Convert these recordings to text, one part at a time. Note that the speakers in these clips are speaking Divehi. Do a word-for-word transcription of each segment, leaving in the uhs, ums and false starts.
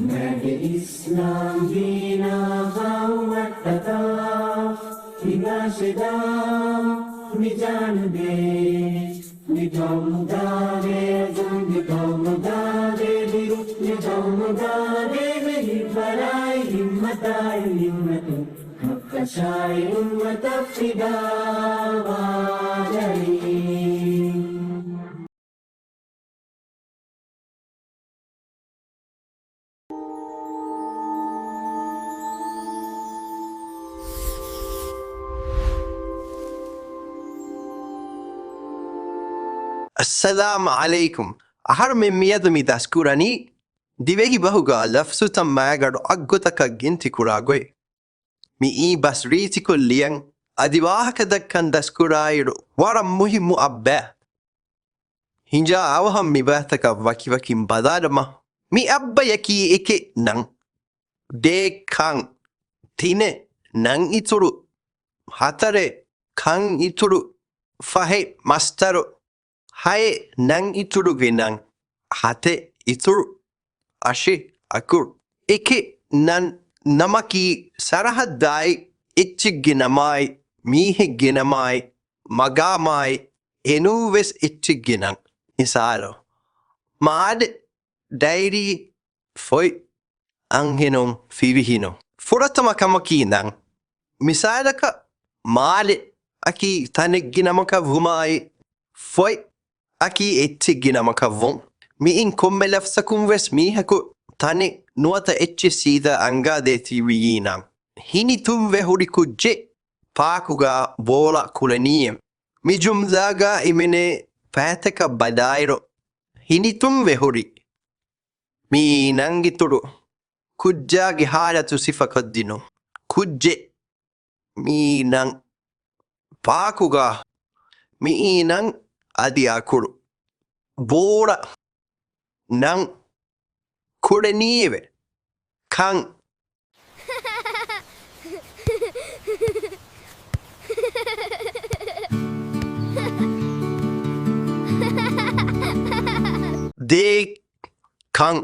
މާތް އިސްލާމް ދީނާ ހައުވައްޓަކާ ހިނގާށެދާ މި ޖާނުދޭ. މި ގައުމުގާ ވޭޒުން، މި ގައުމުގާ ވޭބިރު، މި ގައުމުގާ ވޭބިރި ބަރާއި ހިއްމަތާއި ހިއްމަތުން ހައްކަށާއި އުއްމަތަށް ފިދާވާ ޖަލީލް. އައްސަލާމް ޢަލައިކުމް. އަހަރުމެން މިއަދު މި ދަސްކުރަނީ ދިވެހި ބަހުގާ ލަފްޒުތައް މައިގަނޑު އަށްގޮތަކަށް ގިންތިކުރާ ގޮތް. މިއީ ބަސް ރީތިކޮށް ލިޔަން. އަދި ވާހަކަދައްކަން ދަސްކުރާއިރު ވަރަށް މުހިއްމު އައްބައެއް. ހިނގާ އަވަހަށް މި ބައިތަކަށް ވަކިވަކިން ބަލާލަމާ. މި އައްބަޔަކީ އެކެއް ނަން. ދޭއް ކަން. ތިނެއް ނަން އިތުރު. ހަތަރެއް ކަން އިތުރު. ފަހެއް މަސްދަރު. ހައެއް ނަން އިތުރުގެ ނަން. ހަތެއް އިތުރު. އަށެއް އަކުރު. އެކެއް ނަން. ނަމަކީ ސަރަހައްދާއި އެއްޗެއްގެ ނަމާއި މީހެއްގެ ނަމާއި މަގާމާއި އެނޫން ވެސް އެއްޗެއްގެ ނަން. މިސާލު، މާލެ، ޑައިރީ، ފޮތް، އަންހެނުން، ފިރިހެނުން. ފުރަތަމަ ކަމަކީ ނަން. މިސާލަކަށް، މާލެ އަކީ ތަނެއްގެ ނަމަކަށް ވުމާއި، ފޮތް އަކީ އެއްޗެއްގެ ނަމަކަށް ވުން. މިއިން ކޮންމެ ލަފްޒަކުން ވެސް މީހަކު ތަނެއް ނުވަތަ އެއްޗެއް ސީދާ އަންގާދޭތީ ވިއީ ނަން. ހިނިތުންވެ ހުރި ކުއްޖެއް ޕާކުގާ ބޯޅަ ކުޅެނީއެވެ. މި ޖުމްލާގާ ހިމެނޭ ބައިތަކަށް ބަލާއިރު، ހިނިތުންވެ ހުރި. މިއީ ނަން އިތުރު. ކުއްޖާގެ ހާލަތު ސިފަކޮށްދިނުން. ކުއްޖެއް. މިއީ ނަން. ޕާކުގާ. މިއީ ނަން. އަދި އަކުރު. ބޯޅަ. ނަން. ކުޅެނީއެވެ. ކަން. ދޭ. ކަން.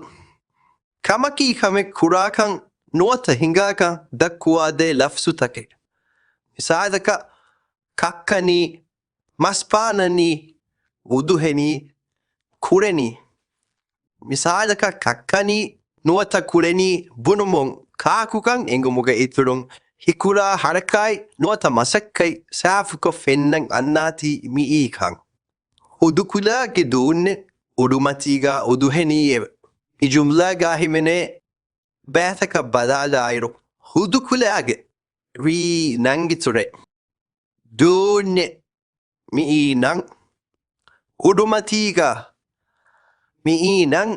ކަމަކީ ކަމެއް ކުރާކަން ނުވަތަ ހިނގާކަން ދައްކުވާދޭ ލަފްޒުތަކެއް. މިސާލަކަށް، ކައްކަނީ، މަސް ބާނަނީ، އުދުހެނީ، ކުޅެނީ. މިސާލަކަށް، ކައްކަނީ ނުވަތަ ކުޅެނީ ބުނުމުން ކާކުކަން އެނގުމުގެ އިތުރުން ހިކުރާ ހަރަކާތް ނުވަތަ މަސައްކަތް ސާފުކޮށް ފެންނަން އަންނާތީ މިއީ ކަން. ހުދުކުލާގެ ދޫންޏެއް އުޑުމަތީގާ އުދުހެނީއެވެ. މި ޖުމްލާގާ ހިމެނޭ ބައިތަކަށް ބަލާލާއިރު، ހުދުކުލާގެ ވީ ނަން އިތުރެއް. ދޫންޏެއް. މިއީ ނަން. އުޑުމަތީގާ. މިއީ ނަން.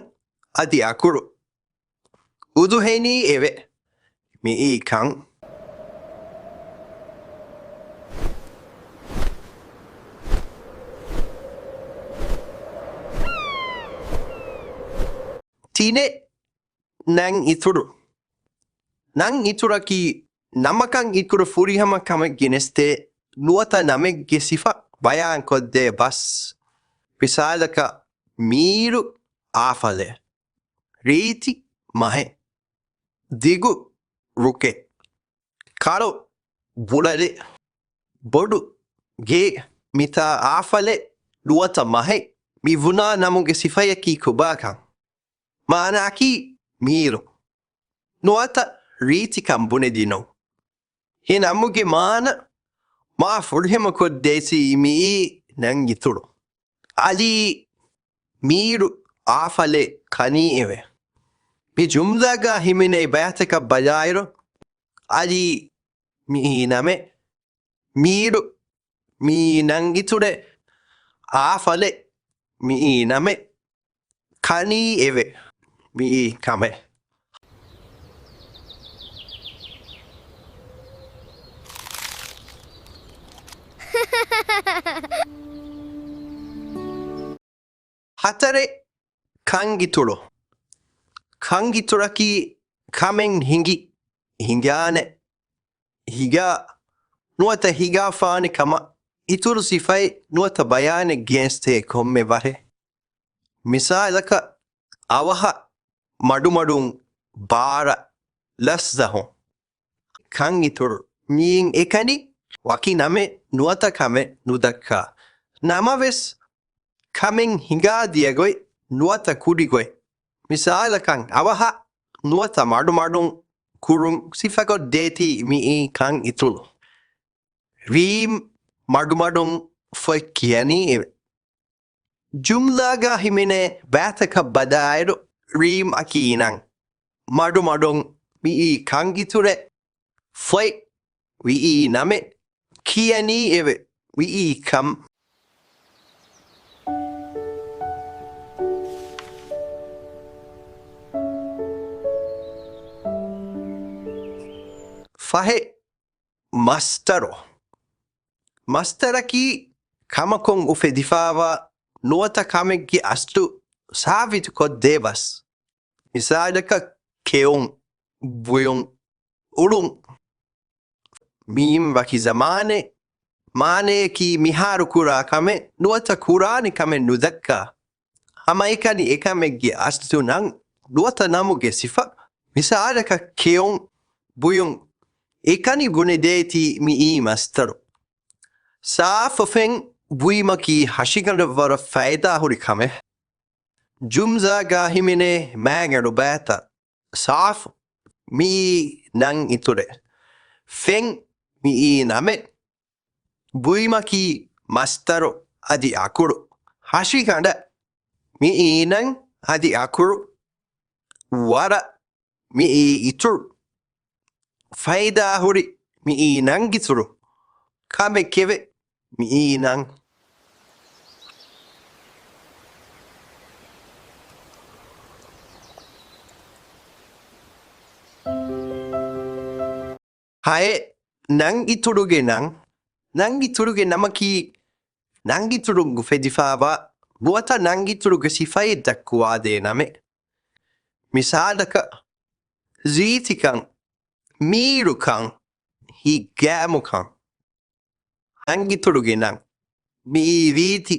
އަދި އަކުރު. އުދުހެނީ އެވެ. މިއީ ކަން. ތިނެއް ނަން އިތުރު. ނަން އިތުރަކީ ނަމަކަށް އިތުރު ފުރިހަމަ ކަމެއް ގެނެސްދޭ ނުވަތަ ނަމެއްގެ ސިފަ ބަޔާންކޮށްދޭ ބަސް. މިސާލަކަށް، މީރު އާފަލެއް. ރީތި މަހެއް. ދިގު ރުކެއް. ކަޅު ބުޅަލެއް. ބޮޑު ގެއެއް. މިތާ އާފަލެއް ނުވަތަ މަހެއް މި ބުނާ ނަމުގެ ސިފަޔަކީ ކޮބާކަން. މާނައަކީ މީރު ނުވަތަ ރީތިކަން ބުނެދިނުން. އެ ނަމުގެ މާނަ މާ ފުރިހަމަކޮށްދޭތީ މިއީ ނަން އިތުރު. އަލީ މީރު އާފަލެއް ކަނީއެވެ. މި ޖުމްލާގާ ހިމެނޭ ބައިތަކަށް ބަލާއިރު، އަލީ މިއީ ނަމެއް. މީރު މިއީ ނަން އިތުރެއް. އާފަލެއް މިއީ ނަމެއް. ކަނީ އެވެ. މިއީ ކަމެއް. ހަތަރެއް ކަން އިތުރު. ކަން އިތުރަކީ ކަމެއް ހިނގި، ހިނގާނެ، ހިނގާ ނުވަތަ ހިނގާފާނެ ކަމަށް އިތުރު ސިފައެއް ނުވަތަ ބަޔާނެއް ގެނެސްދޭ ކޮންމެ ވަރެއް. މިސާލަކަށް، އަވަހަށް މަޑުމަޑުން ބާރަ، ލަސްޒަހު. ކަން އިތުރު. މިއިން އެކަނި ވަކި ނަމެއް ނުވަތަ ކަމެއް ނުދައްކާ. ނަމަވެސް، ކަމެއް ހިނގާދިޔަ ގޮތް ނުވަތަ ކުރި ގޮތް. މިސާލަކަށް، އަވަހަށް ނުވަތަ މަޑުމަޑުން ކުރުން ސިފަކޮށްދޭތީ މިއީ ކަން އިތުރު. ރީމް މަޑުމަޑުން ފޮތް ކިޔަނީ އެވެ. ޖުމްލާގަ ހިމެނޭ ބައިތަކަށް ބަލާއިރު، ރީމް އަކީ ނަން، މަޑުމަޑުން މިއީ ކަން އިތުރެއް، ފޮތް ވިއީ ނަމެއް، ކިޔަނީ އެވެ. ވިއީ ކަން. ފަހެއް، މަސްދަރު. މަސްދަރަކީ ކަމަކުން އުފެދިފާވާ ނުވަތަ ކަމެއްގެ އަސްލު ސާބިތުކޮށްދޭ ބަސް. މިސާލަކަށް، ކެއުން، ބުއިން، އުޅުން. މިއިން ވަކި ޒަމާނެއް، މާނަޔަކީ މިހާރު ކުރާ ކަމެއް ނުވަތަ ކުރާނެ ކަމެއް ނުދައްކާ. ހަމައެކަނި އެކަމެއްގެ އަސްލު ނަން ނުވަތަ ނަމުގެ ސިފަ. މިސާލަކަށް، ކެއުން، ބުއިން. އެކަނި ބުނެދޭތީ މިއީ މަސްދަރު. ސާފު ފެން ބުއިމަކީ ހަށިގަނޑަށް ވަރަށް ފައިދާހުރި ކަމެއް. ޖުމްލާގަ ހިމެނޭ މައިގަނޑު ބައިތައް. ސާފު، މިއީ ނަން އިތުރެއް. ފެން، މިއީ ނަމެއް. ބުއިމަކީ މަސްދަރު އަދި އަކުރު. ހަށިގަނޑަށް، މިއީ ނަން އަދި އަކުރު. ވަރަށް، މިއީ އިތުރު. ފައިދާހުރި، މިއީ ނަން އިތުރު. ކަމެކެވެ. މިއީ ނަން. ހައެއް، ނަން އިތުރުގެ ނަން. ނަން އިތުރުގެ ނަމަކީ ނަން އިތުރުން އުފެދިފާވާ ނުވަތަ ނަން އިތުރުގެ ސިފައެއް ދައްކުވާދޭ ނަމެއް. މިސާލަކަށް، ރީތިކަން، މީރުކަން، ހިތްގައިމުކަން. ނަން އިތުރުގެ ނަން. މިއީ ރީތި،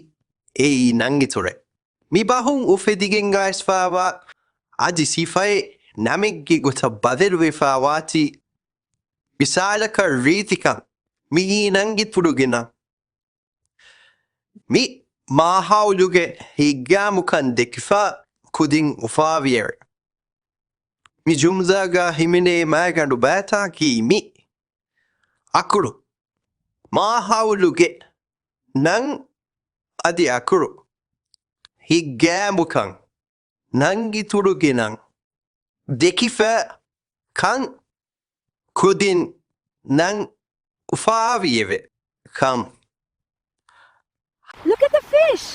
އެއީ ނަން އިތުރެއް. މި ބަހުން އުފެދިގެން އައިސްފާވާ އަދި ސިފައެއް ނަމެއްގެ ގޮތަށް ބަދަލުވެފާވާތީ. މިސާލަކަށް، ރީތިކަން. މިއީ ނަން އިތުރުގެ ނަން. މި މާހައުލުގެ ހިތްގައިމުކަން ދެކިފަ ކުދިން އުފާވިއެވެ. މި ޖުމްލާގަ ހިމެނޭ މައިގަނޑު ބައިތަކަކީ މި އަކުރު، މާހައުލުގެ ނަން އަދި އަކުރު، ހިތްގައިމުކަން، ނަން އިތުރުގެ ނަން، ދެކިފަ ކަން، ކުދިން ނަން އުފާވިއެވެ. ކަން. Look at the fish!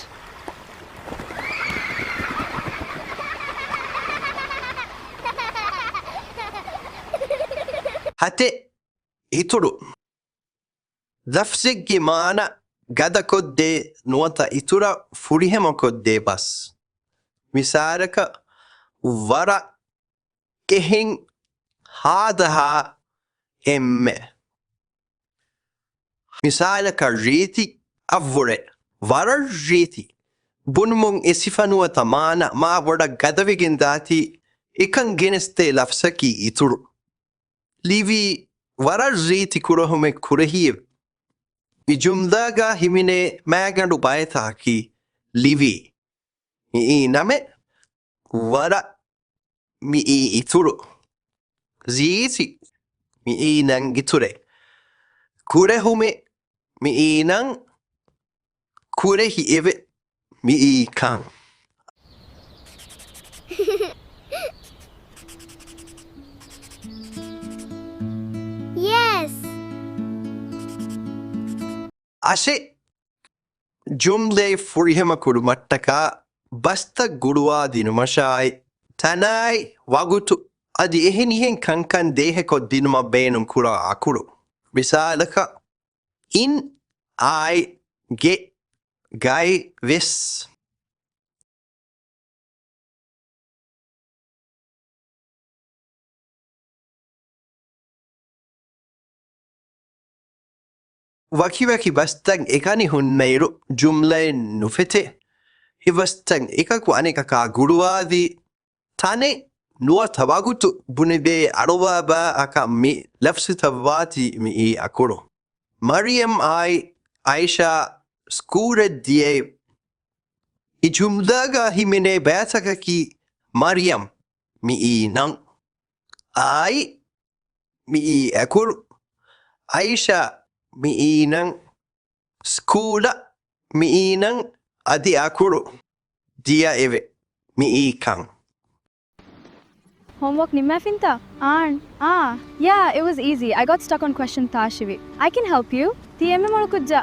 ހަތެއް، އިތުރު. ލަފްޒެއްގެ މާނަ ގަދަކޮށްދޭ ނުވަތަ އިތުރަށް ފުރިހަމަކޮށްދޭ ބަސް. މިސާލަކަށް، ވަރަށް، އެހެން، ހާދަހާ، އެންމެ. މިސާލަކަށް، ރީތި، އަށްވުރެ، ވަރަށް ރީތި. ބުނުމުން އެ ސިފަ ނުވަތަ މާނަ މާ ބޮޑަށް ގަދަވެގެން ދާތީ، އެކަން ގެނެސްދޭ ލަފްޒަކީ އިތުރު. ލިވީ، ވަރަށް ރީތި ކުރެހުމެއް ކުރެހިއެވެ. މި ޖުމްލާގަ ހިމެނޭ މައިގަނޑު ބައިތަކަކީ ލިވީ، މިއީ ނަމެއް، ވަރަށް، މިއީ އިތުރު، ރީތި، މިއީ ނަން އިތުރެއް، ކުރެހުމެއް، މިއީ ނަން، ކުރެހިއެވެ. މިއީ ކަން. Yes. އަށެއް، ޖުމްލައެއް ފުރިހަމަ ކުރުމަށްޓަކާ ބަސްތައް ގުޅުވާ ދިނުމަށާއި، ތަނާއި ވަގުތު އަދި އެހެނިހެން ކަންކަން ދޭހަކޮށް ދިނުމަށް ބޭނުން ކުރާ އަކުރު. މިސާލަކަށް، އިން، އާއި، ގެ، ގައި، ވެސް. ވަކިވަކި ބަސްތައް އެކަނި ހުންނައިރު ޖުމްލައެއް ނުފެތޭ. އެ ބަސްތައް އެކަކު އަނެކަކާ ގުޅުވާދީ، ތަނެއް ނުވަތަ ވަގުތު ބުނެދޭ އަޅުވާބާއަކަށް މި ލަފްޒުތައް ވާތީ މިއީ އަކުރު. މަރިޔަމް އާއި އައިޝާ ސްކޫލަށް ދިޔައި. އެ ޖުމްލާގަ ހިމެނޭ ބައިތަކަކީ މަރިޔަމް މިއީ ނަން. އާއި މިއީ އަކުރު. އައިޝާ މިއީ ނަން. ސްކޫލަށް މިއީ ނަން. އަދި އަކުރު ދިޔައެވެ. މިއީ ކަން. ހޯމްވޯކް ނިންމާފިންތަ؟ އާން. އާ. Yeah, it was easy. I got stuck on question ތާށިވި. I can help you. ތީ އެންމެ މޮޅު ކުއްޖާ.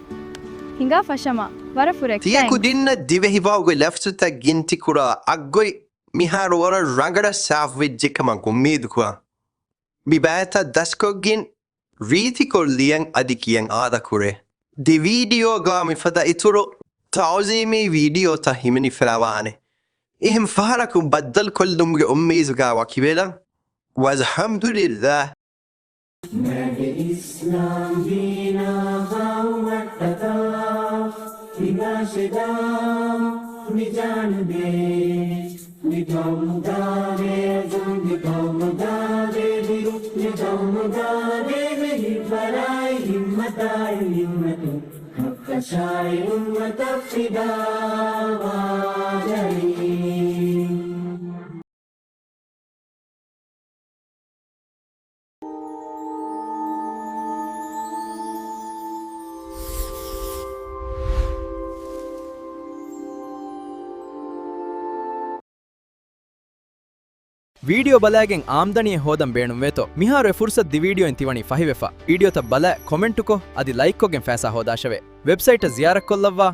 ހިނގާ ފަށަމާ. ވަރަށް ފުރެ. ތިޔަ ތޭންކްސް. ކުދިންނަށް ދިވެހި ވާގޮތް ލަފްޒުތައް ގިންތިކުރާ އަށްގޮތް މިހާރު ވަރަށް ރަނގަޅަށް ސާފުވެއްޖެ ކަމަށް އުއްމީދުކުރަން. މި ބައިތައް ދަސްކޮށްގެން ރީތިކޮށް ލިޔަން އަދި ކިޔަން އާދަކުރޭ. ދެ ވީޑިއޯގަ މިފަދަ އިތުރު ތައުޒީމީ ވީޑިއޯތައް ހިމެނިފައިވާނެ. އެހެން ފަހަރަކު ބައްދަލުކޮށްލުމުގެ އުއްމީދުގަ ވަކިވެލަން. ވަލްޙަމްދުލިއްލާހް. މާތް އިސްލާމް ދީނާ ހައުވައްޓަތާ، ހިނގާށެދާ މި ޖާނުދޭ. މި ގައުމުގަ ވޭ އަޒުމް، މި ގައުމުގަ ވޭ ބިރު، މި ގައުމުގަ ވޭ ހިތްވަރާއި ހިއްމަތާއި ހިއްމަތު، ހައްކަށާއި އުއްމަތަށް ފިދާވާ ޖަލީލް. ވީޑިއޯ ބަލައިގެން އާމްދަނީއެއް ހޯދަން ބޭނުންވޭތޯ؟ މިހާރު އެ ފުރުސަތު ދި ވީޑިއޯއިން ތިވަނީ ފަހިވެފަ. ވީޑިއޯތައް ބަލައި، ކޮމެންޓުކޮށް، އަދި ލައިކްކޮށްގެން ފައިސާ ހޯދާށެވެ. ވެބްސައިޓަށް ޒިޔާރަތްކޮށްލައްވާ.